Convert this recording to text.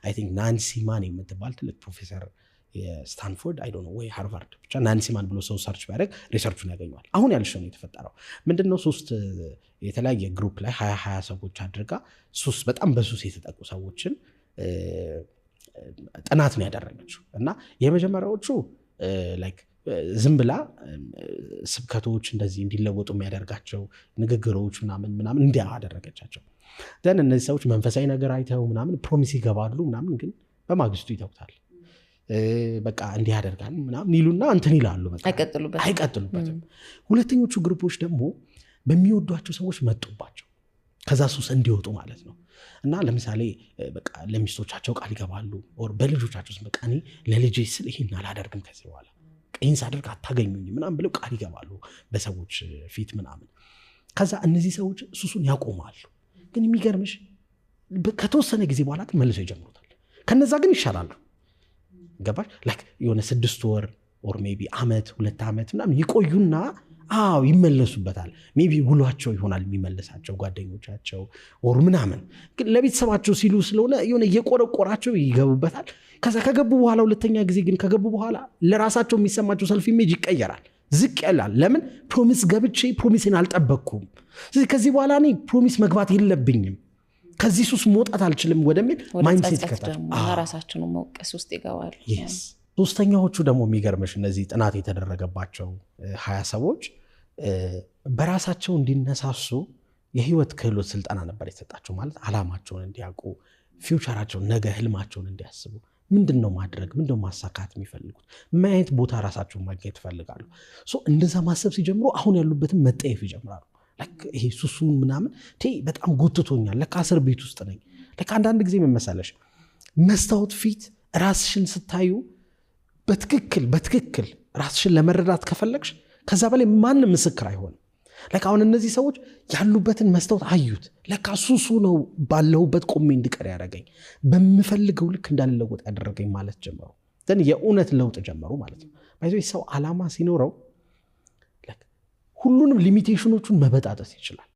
I think ናንሲ ማን የምትባል ትልቅ ፕሮፌሰር የስታንፎርድ፣ I don't know፣ ወይ ሃርቫርድ፣ ብቻ ናንሲ ማን ብሎ ሰው search ቢያደርግ research ኡን ያገኘዋል። አሁን ያልሽው ነው የተፈጠረው። ምንድነው? ሶስት የተለያየ group ላይ 20 20 ሰዎች አድርጋ ሱስ በጣም በሱስ የተጠቁ ሰዎችን ጥናት ነው ያደረገችው። እና የመጀመሪያዎቹ like ዝም ብላ ስብከቶች፣ እንደዚህ እንዲለወጡ የሚያደርጋቸው ንግግሮች ምናምን ምናምን እንዲያ አደረገቻቸው። Then እነዚህ ሰዎች መንፈሳዊ ነገር አይተው ምናምን promise ይገባሉ ምናምን፣ ግን በማግስቱ ይተውታል። በቃ እንዲህ ያደርጋል ምናምን ይሉና እንትን ይላሉ። በቃ አይቀጥሉበትም። አይቀጥሉበትም። ሁለተኞቹ group ኦች ደግሞ በሚወዷቸው ሰዎች መጡባቸው፣ ከዛ ሱስ እንዲወጡ ማለት ነው። እና ለምሳሌ በቃ ለሚስቶቻቸው ቃል ይገባሉ፣ or በልጆቻቸው ስም፣ በቃ እኔ ለልጄ ስል ይሄን አላደርግም፣ ከዚህ በኋላ ይህን ሳደርግ አታገኙኝም ምናምን ብለው ቃል ይገባሉ በሰዎች ፊት ምናምን። ከዛ እነዚህ ሰዎች ሱሱን ያቆማሉ። ግን የሚገርምሽ ከተወሰነ ጊዜ በኋላ ግን መልሰው ይጀምሩታል። ከነዛ ግን ይሻላሉ። ገባሽ? Like የሆነ 6 ወር or maybe አመት፣ 2 ዓመት ምናምን ይቆዩና አዎ ይመለሱበታል። Maybe ውሏቸው ይሆናል የሚመለሳቸው፣ ጓደኞቻቸው or ምናምን፣ ግን ለቤተሰባቸው ሲሉ ስለሆነ የሆነ እየቆረቆራቸው ይገቡበታል። ከዛ ከገቡ በኋላ፣ ሁለተኛ ጊዜ ግን ከገቡ በኋላ ለራሳቸው የሚሰማቸው self image ይቀየራል፣ ዝቅ ይላል። ለምን? Promise ገብቼ promise ኤን አልጠበቅኩም። ስለዚህ ከዚህ በኋላ እኔ promise መግባት የለብኝም፣ ከዚህ ሱስ መውጣት አልችልም ወደሚል ወደ mindset ጸጸት ይከታል። ደግሞ እና ራሳቸውን መውቀስ ውስጥ ይገባሉ። Yes። ሶስተኛዎቹ ደግሞ የሚገርምሽ እነዚህ ጥናት የተደረገባቸው 20 ሰዎች በራሳቸው እንዲነሳሱ የህይወት ክህሎት ስልጠና ነበር የተሰጣቸው። ማለት አላማቸውን እንዲያውቁ፣ future ኣቸውን፣ ነገ ህልማቸውን እንዲያስቡ፣ ምንድን ነው ማድረግ፣ ምንድን ነው ማሳካት የሚፈልጉት፣ ምን አይነት ቦታ ራሳቸውን ማግኘት ይፈልጋሉ። So እንደዛ ማሰብ ሲጀምሩ አሁን ያሉበትን መጠየፍ ይጀምራሉ። Like ይሄ ሱሱን ምናምን በጣም ጎትቶኛል፣ ለካ እስር ቤት ውስጥ ነኝ። ለካ አንዳንድ ጊዜ ምን መሰለሽ፣ መስታወት ፊት ራስሽን ስታዩ በትክክል በትክክል ራስሽን ለመረዳት ከፈለግሽ ከዛ በላይ ማንም ምስክር አይሆንም። ለካ አሁን እነዚህ ሰዎች ያሉበትን መስታወት አዩት። ለካ ሱሱ ነው ባለሁበት ቆሜ እንድቀር ያደረገኝ፣ በምፈልገው ልክ እንዳልለወጥ ያደረገኝ ማለት ጀመሩ። Then የእውነት ለውጥ ጀመሩ ማለት ነው። By the way ሰው ዓላማ ሲኖረው ሁሉንም limitation ኦቹን መበጣጠስ ይችላል።